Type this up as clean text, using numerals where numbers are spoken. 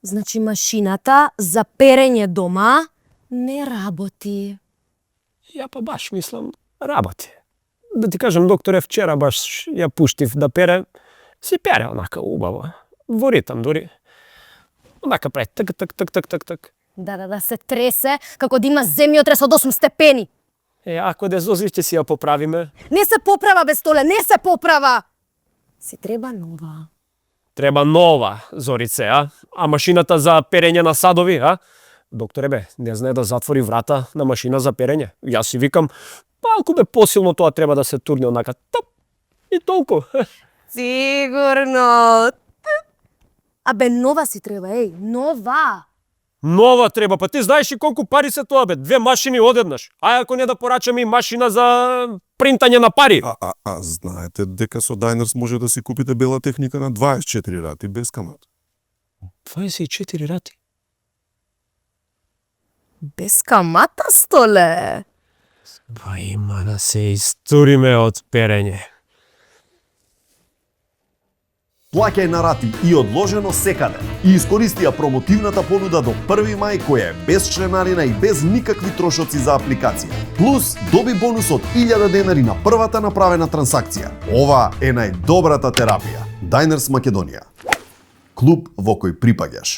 Значи машината за перење дома не работи. Ја па баш мислам, работи. Да ти кажам, докторе, вчера баш ја пуштив да пере, си пере онака убаво. Во ритам дури. Онака прави так, так, так, так, так, так. Да, се тресе, како да има земјотрес од 8 степени. Ако дезози ќе си ја поправиме. Не се поправа, бе, Столе, не се поправа! Си треба нова. Треба нова, Зорице, А машината за перење на садови, Докторе, бе, не знае да затвори врата на машина за перење. Јас си викам, малку бе посилно тоа треба да се турне онака. Топ! И толку. Сигурно. Абе, нова си треба, нова. Нова треба, па ти знаеш и колку пари се тоа, бе? 2 машини одеднаш. Ај ако не да порачаме и машина за принтање на пари. Знаете дека со Diners може да си купите бела техника на 24 рати без камат. 24 рати? Без камата, Столе. Па има да се истуриме од перење. Плаќај на рати и одложено секаде. И искористи ја промотивната понуда до 1 мај која е без членарина и без никакви трошоци за апликација. Плюс доби бонус од 1000 денари на првата направена трансакција. Ова е најдобрата терапија. Diners Македонија. Клуб во кој припаѓаш.